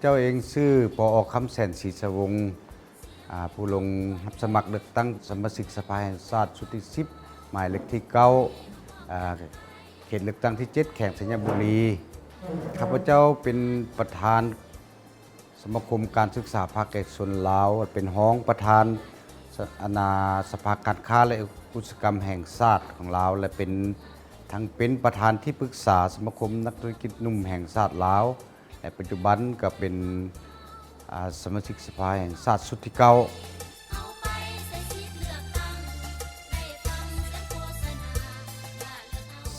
ເຈົ້າເອງຊື່ ປອ ຄຳແສນ ສີສະວົງ ອາ ຜູ້ລົງຮັບສະໝັກເລືອກຕັ້ງສະມາຊິກສະພາແຫ່ງຊາດຊຸດທີສິບ ໝາຍເລກທີເກົ້າ ອາ ເຂດເລືອກຕັ້ງທີເຈັດ ແຂວງໄຊຍະບູລີ. ຂ້າພະເຈົ້າເປັນປະທານ ສະມາຄົມການສຶກສາພາກເອກະຊົນລາວ, ເປັນຮອງປະທານສະ ອັນນາ ສະພາການຄ້າ ແລະ ອຸດສາຫະກຳແຫ່ງຊາດຂອງລາວ ແລະ ເປັນ ທັງເປັນປະທານທີ່ປຶກສາສະມາຄົມນັກທຸລະກິດໜຸ່ມແຫ່ງຊາດລາວ ແລະ ປັດຈຸບັນກໍເປັນ ອາ ສະມາຊິກສະພາແຫ່ງຊາດຊຸດທີເກົ້າ.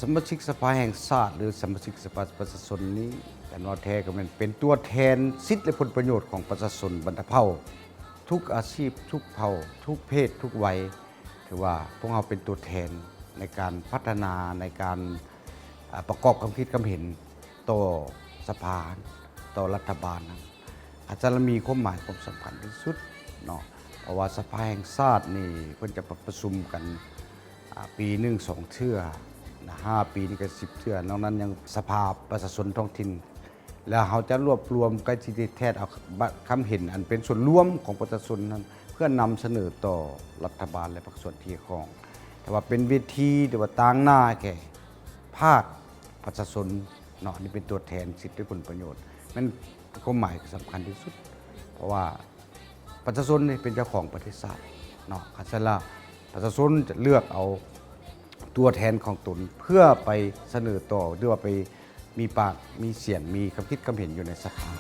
ສະມາຊິກສະພາແຫ່ງຊາດ ຫຼື ສະມາຊິກສະພາປະຊາຊົນນີ້ ການເວົ້າແທ້ກໍແມ່ນເປັນຕົວແທນສິດ ແລະ ຜົນປະໂຫຍດຂອງປະຊາຊົນບັນດາເຜົ່າ ທຸກອາຊີບ ທຸກເຜົ່າ ທຸກເພດ ທຸກໄວ. ຖືວ່າພວກເຮົາເປັນຕົວແທນໃນການພັດທະນາ ໃນການ ອາ ປະກອບຄຳຄິດຄຳເຫັນຕໍ່ສະພາ ຕໍ່ລັດຖະບານ ອາດຈະມີຄວາມໝາຍຄວາມສຳຄັນທີ່ສຸດເນາະ ເພາະວ່າສະພາແຫ່ງຊາດນີ້ເພິ່ນຈະປະ ປະຊຸມກັນ ອາ ປີໜຶ່ງສອງເທື່ອນະ ຫ້າປີນີ້ກໍສິບເທື່ອ ນອກນັ້ນຍັງສະພາປະຊາຊົນທ້ອງຖິ່ນ ແລ້ວເຮົາຈະລວບລວມ ໃກ້ຊິແທດເອົາ ຄຳເຫັນອັນເປັນສ່ວນລວມຂອງປະຊາຊົນນັ້ນ ເພື່ອນຳສະເໜີຕໍ່ລັດຖະບານ ແລະ ພາກສ່ວນທີ່ກ່ຽວຂ້ອງ. ຖ້າວ່າເປັນເວທີ ຫຼືວ່າຕາງໜ້າແກ່ພາກປະຊາຊົນເນາະ ອັນນີ້ເປັນຕົວແທນສິດ ແລະ ຜົນປະໂຫຍດ ແມ່ນຄວາມໝາຍສຳຄັນທີ່ສຸດ ເພາະວ່າ ປະຊາຊົນນີ້ເປັນເຈົ້າຂອງປະເທດຊາດເນາະ. ຄັນຊັ້ນລະ ປະຊາຊົນຈະເລືອກເອົາຕົວແທນຂອງຕົນ ເພື່ອໄປສະເໜີຕໍ່ ຫຼືວ່າໄປມີປາກມີສຽງ ມີຄຳຄິດຄຳເຫັນຢູ່ໃນສະພາ.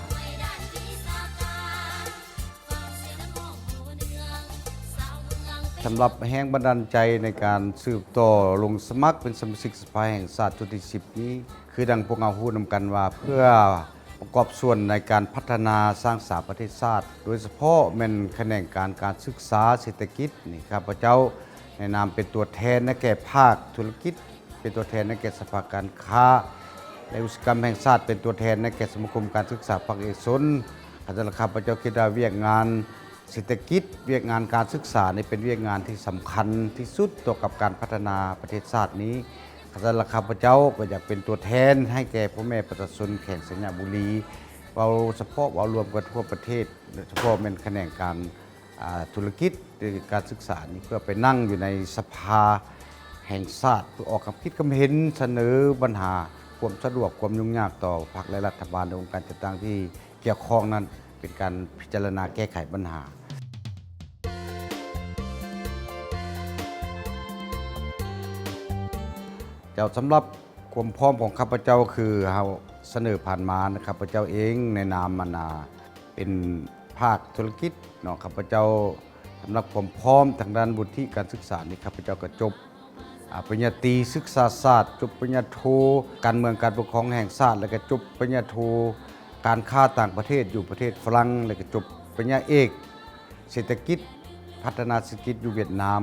ສຳລັບແຮງບັນດານໃຈໃນການສືບຕໍ່ລົງສະໝັກເປັນສະມາຊິກສະພາແຫ່ງຊາດຊຸດທີສິບນີ້ ຄືດັ່ງພວກເຮົາຮູ້ນຳກັນວ່າ ເພື່ອປະກອບສ່ວນໃນການພັດທະນາສ້າງສາປະເທດຊາດ ໂດຍສະເພາະແມ່ນຂະແໜງການການສຶກສາເສດຖະກິດນີ້ ຂ້າພະເຈົ້າໃນນາມເປັນຕົວແທນໃນແກ່ພາກທຸລະກິດ ເປັນຕົວແທນໃນແກ່ສະພາການຄ້າ ແລະ ອຸດສາຫະກຳແຫ່ງຊາດ ເປັນຕົວແທນໃນແກ່ສະມາຄົມການສຶກສາພາກເອກະຊົນ. ຂ້າພະເຈົ້າຄິດວ່າວຽກງານ ເສດຖະກິດ ວຽກງານການສຶກສານີ້ເປັນວຽກງານທີ່ສຳຄັນທີ່ສຸດຕໍ່ກັບການພັດທະນາປະເທດຊາດນີ້. ຄັນຊັ້ນລະ ຂ້າພະເຈົ້າກໍຢາກເປັນຕົວແທນໃຫ້ແກ່ພໍ່ແມ່ປະຊາຊົນແຂວງໄຊຍະບູລີ ເວົ້າສະເພາະ ເວົ້າລວມກັນທົ່ວປະເທດ ໂດຍສະເພາະແມ່ນຂະແໜງການ ອາ ທຸລະກິດ ຫຼື ການສຶກສານີ້ ເພື່ອໄປນັ່ງຢູ່ໃນສະພາແຫ່ງຊາດ ເພື່ອອອກຄຳຄິດຄຳເຫັນ ສະເໜີບັນຫາຄວາມສະດວກ ຄວາມຫຍຸ້ງຍາກຕໍ່ພັກ ແລະ ລັດຖະບານ ແລະ ອົງການຈັດຕັ້ງທີ່ ກ່ຽວຂ້ອງນັ້ນ ເປັນການພິຈາລະນາແກ້ໄຂບັນຫາ. ເຈົ້າ ສຳລັບຄວາມພ້ອມຂອງຂ້າພະເຈົ້າ ຄືເຮົາສະເໜີຜ່ານມານະ ຂ້າພະເຈົ້າເອງໃນນາມ ອັນນາ ເປັນພາກທຸລະກິດເນາະ ຂ້າພະເຈົ້າ ສຳລັບຄວາມພ້ອມທາງດ້ານວຸດທິການສຶກສານີ້ ຂ້າພະເຈົ້າກໍຈົບ ອາ ປະລິນຍາຕີສຶກສາສາດ, ຈົບປະລິນຍາໂທການເມືອງການປົກຄອງແຫ່ງຊາດ ແລະ ກໍຈົບປະລິນຍາໂທການຄ້າຕ່າງປະເທດຢູ່ປະເທດຝຣັ່ງ ແລະ ກໍຈົບປະລິນຍາເອກເສດຖະກິດ ພັດທະນາເສດຖະກິດຢູ່ຫວຽດນາມ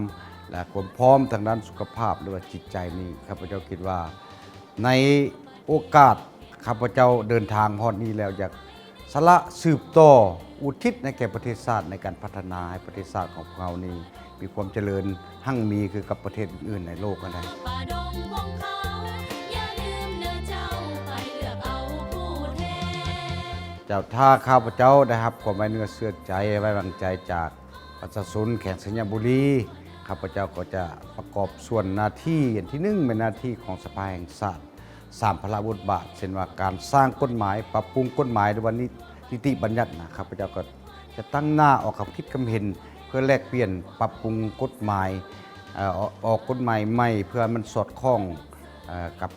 ແລະ ຄວາມພ້ອມທາງດ້ານສຸຂະພາບ ຫຼືວ່າຈິດໃຈນີ້ ຂ້າພະເຈົ້າຄິດວ່າ ໃນໂອກາດຂ້າພະເຈົ້າເດີນທາງຮອດນີ້ແລ້ວ ຢາກສະຫຼະສືບຕໍ່ ອຸທິດໃຫ້ແກ່ປະເທດຊາດ ໃນການພັດທະນາໃຫ້ປະເທດຊາດຂອງພວກເຮົານີ້ ມີຄວາມຈະເລີນຮັ່ງມີຄືກັບປະເທດອື່ນໆໃນໂລກຫັ້ນແຫຼະ. ເຈົ້າ ຖ້າຂ້າພະເຈົ້າໄດ້ຮັບຄວາມໄວ້ເນື້ອເຊື່ອໃຈ ໄວ້ວາງໃຈຈາກປະຊາຊົນແຂວງໄຊຍະບູລີ ຂ້າພະເຈົ້າກໍຈະປະກອບສ່ວນໜ້າທີ່ອັນທີໜຶ່ງ ແມ່ນໜ້າທີ່ຂອງສະພາແຫ່ງຊາດ ສາມພາລະບົດບາດ ເຊັ່ນວ່າ ການສ້າງກົດໝາຍ, ປັບປຸງກົດໝາຍ ຫຼືວ່ານິ ນິຕິບັນຍັດນະ ຂ້າພະເຈົ້າກໍຈະຕັ້ງໜ້າອອກຄຳຄິດຄຳເຫັນ ເພື່ອແລກປ່ຽນປັບປຸງກົດໝາຍ ເອີ ອອກ ອອກກົດໝາຍໃໝ່ ເພື່ອໃຫ້ມັນສອດຄ່ອງ ເອີ ກັບ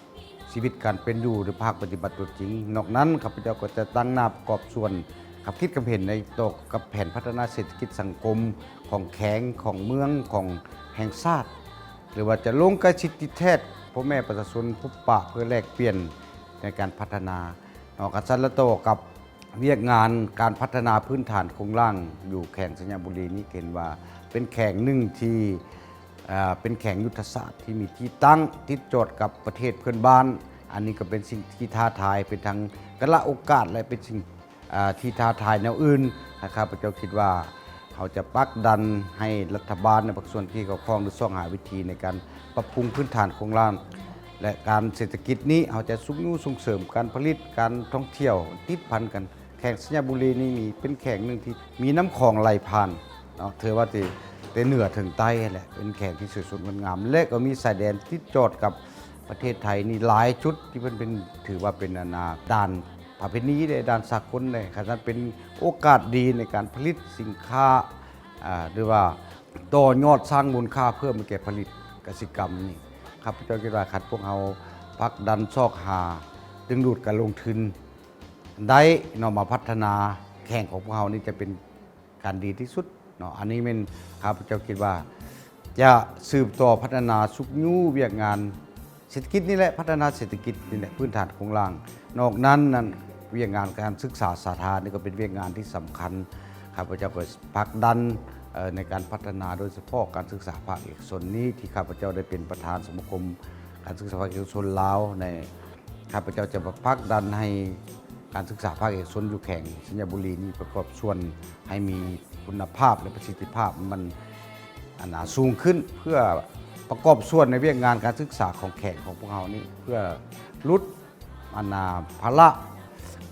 ຊີວິດການເປັນຢູ່ໃນພາກປະຕິບັດຕົວຈິງ. ນອກນັ້ນ ຂ້າພະເຈົ້າກໍຈະຕັ້ງໜ້າປະກອບສ່ວນຄຳຄິດຄຳເຫັນໃນຕໍ່ກັບແຜນພັດທະນາເສດຖະກິດສັງຄົມຂອງແຂວງ, ຂອງເມືອງ, ຂອງແຫ່ງຊາດ ຫຼືວ່າຈະລົງໃກ້ຊິດຕິດແທດ ພໍ່ແມ່ປະຊາຊົນພົບປະເພື່ອແລກປ່ຽນໃນການພັດທະນາເນາະ. ຄັນຊັ້ນແລ້ວ ຕໍ່ກັບວຽກງານການພັດທະນາພື້ນຖານໂຄງລ່າງຢູ່ແຂວງໄຊຍະບູລີນີ້ ເຫັນວ່າເປັນແຂວງໜຶ່ງທີ່ ເປັນແຂວງຍຸດທະສາດທີ່ມີທີ່ຕັ້ງຕິດຈອດກັບປະເທດເພື່ອນບ້ານ. ອັນນີ້ກໍເປັນສິ່ງທີ່ທ້າທາຍ ເປັນທັງກາລະໂອກາດ ແລະ ເປັນສິ່ງ ອາ ທີ່ທ້າທາຍແນວອື່ນ. ຂ້າພະເຈົ້າຄິດວ່າ ເຮົາຈະປັກດັນໃຫ້ລັດຖະບານ ແລະ ພາກສ່ວນທີ່ກ່ຽວຂ້ອງ ໄດ້ຊອກຫາວິທີໃນການປັບປຸງພື້ນຖານໂຄງລ່າງ ແລະ ການເສດຖະກິດນີ້ ເຮົາຈະຊຸກຍູ້ສົ່ງເສີມການຜະລິດ, ການທ່ອງທ່ຽວ ຕິດພັນກັນ ແຂວງໄຊຍະບູລີນີ້ມີ ເປັນແຂວງໜຶ່ງທີ່ມີນ້ຳຂອງໄຫຼຜ່ານເນາະ ຖືວ່າແຕ່ ແຕ່ເໜືອເຖິງໃຕ້ຫັ້ນແຫຼະ ເປັນແຂວງທີ່ສວຍສົດງົດງາມ ແລະກໍມີຊາຍແດນຕິດຈອດກັບປະເທດໄທນີ້ຫຼາຍຈຸດ ທີ່ເພິ່ນເປັນ ຖືວ່າເປັນ ອັນນ່າ ດ່ານປະເພນີເດ້ ດ່ານສາກົນເດ້ ຂະນັ້ນເປັນໂອກາດດີໃນການຜະລິດສິນຄ້າ ອາ ຫຼືວ່າຕໍ່ຍອດສ້າງມູນຄ່າເພີ່ມໃຫ້ແກ່ຜະລິດກະສິກຳນີ້ ຂ້າພະເຈົ້າຄິດວ່າ ຄັນພວກເຮົາຜັກດັນຊອກຫາດຶງດູດການລົງທຶນໄດ້ເນາະ ມາພັດທະນາແຂວງຂອງພວກເຮົານີ້ ຈະເປັນການດີທີ່ສຸດເນາະ ອັນນີ້ແມ່ນ ຂ້າພະເຈົ້າຄິດວ່າ ຈະສືບຕໍ່ພັດທະນາຊຸກຍູ້ວຽກງານ ເສດຖະກິດນີ້ແຫຼະ ພັດທະນາເສດຖະກິດນີ້ແຫຼະ ພື້ນຖານໂຄງລ່າງ ນອກນັ້ນນັ້ນ ວຽກງານການສຶກສາສາທາລະນະນີ້ກໍເປັນວຽກງານທີ່ສຳຄັນ ຂ້າພະເຈົ້າກໍຜັກດັນ ເອີ ໃນການພັດທະນາ ໂດຍສະເພາະການສຶກສາພາກເອກະຊົນນີ້ ທີ່ຂ້າພະເຈົ້າໄດ້ເປັນປະທານສະມາຄົມການສຶກສາພາກເອກະຊົນລາວ ໃນ ຂ້າພະເຈົ້າຈະຜັກດັນໃຫ້ການສຶກສາພາກເອກະຊົນຢູ່ແຂວງໄຊຍະບູລີນີ້ປະກອບສ່ວນໃຫ້ມີຄຸນນະພາບ ແລະ ປະສິດທິພາບມັນ ອັນນ່າ ສູງຂຶ້ນ ເພື່ອປະກອບສ່ວນໃນວຽກງານການສຶກສາຂອງແຂວງຂອງພວກເຮົານີ້ ເພື່ອຫຼຸດ ອັນນ່າ ພາລະ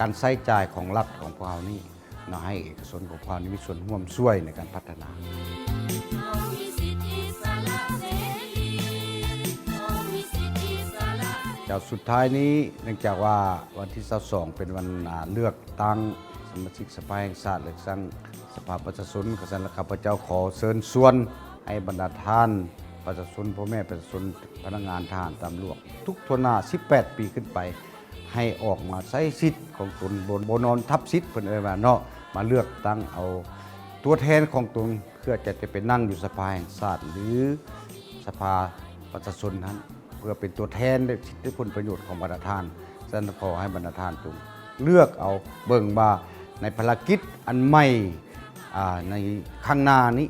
ການໃຊ້ຈ່າຍຂອງລັດຂອງພວກເຮົານີ້ເນາະ ໃຫ້ເອກະຊົນຂອງພວກເຮົານີ້ມີສ່ວນຮ່ວມຊ່ວຍໃນການພັດທະນາ. ເຈົ້າ ສຸດທ້າຍນີ້ ເນື່ອງຈາກວ່າວັນທີຊາວສອງເປັນວັນ ອາ ເລືອກຕັ້ງສະມາຊິກສະພາແຫ່ງຊາດ ແລະ ຕັ້ງສະພາປະຊາຊົນ ຂະນັ້ນລະ ຂ້າພະເຈົ້າຂໍເຊີນຊວນໃຫ້ບັນດາທ່ານປະຊາຊົນ ພໍ່ແມ່ປະຊາຊົນ ພະນັກງານ ທະຫານ ຕຳຫຼວດ ທຸກທົ່ວໜ້າສິບແປດປີຂຶ້ນໄປ ໃຫ້ອອກມາໃຊ້ສິດຂອງຕົນ ບໍ່ ບໍ່ນອນທັບສິດ ເພິ່ນເອີ້ນວ່າເນາະ ມາເລືອກຕັ້ງເອົາຕົວແທນຂອງຕົນ ເພື່ອຈະ ຈະໄປນັ່ງຢູ່ສະພາແຫ່ງຊາດ ຫຼື ສະພາປະຊາຊົນຫັ້ນ ເພື່ອເປັນຕົວແທນໃນສິດ ແລະ ຜົນປະໂຫຍດຂອງບັນດາທ່ານ. ສະນັ້ນ ຂໍໃຫ້ບັນດາທ່ານຈົ່ງເລືອກເອົາເບິ່ງວ່າ ໃນພາລະກິດອັນໃໝ່ ອາ ໃນຂ້າງໜ້ານີ້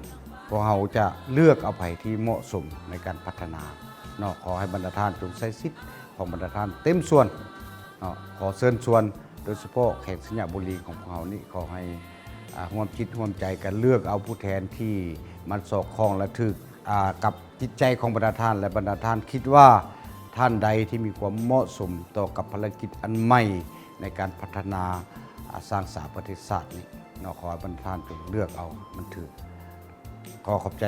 ພວກເຮົາຈະເລືອກເອົາໃຜທີ່ເໝາະສົມໃນການພັດທະນາເນາະ. ຂໍໃຫ້ບັນດາທ່ານຈົ່ງໃຊ້ສິດຂອງບັນດາທ່ານເຕັມສ່ວນເນາະ. ຂໍເຊີນຊວນ ໂດຍສະເພາະແຂວງໄຊຍະບູລີຂອງພວກເຮົານີ້ ຂໍໃຫ້ ອາ ຮ່ວມຈິດຮ່ວມໃຈກັນເລືອກເອົາຜູ້ແທນທີ່ມັນສອດຄ່ອງ ແລະ ຖືກ ອາ ກັບຈິດໃຈຂອງບັນດາທ່ານ ແລະ ບັນດາທ່ານຄິດວ່າ ທ່ານໃດທີ່ມີຄວາມເໝາະສົມຕໍ່ກັບພາລະກິດອັນໃໝ່ໃນການພັດທະນາ ອາ ສ້າງສາປະເທດຊາດນີ້ເນາະ. ຂໍໃຫ້ບັນດາທ່ານຈົ່ງເລືອກເອົາມັນຖືກ. ຂໍຂອບໃຈ.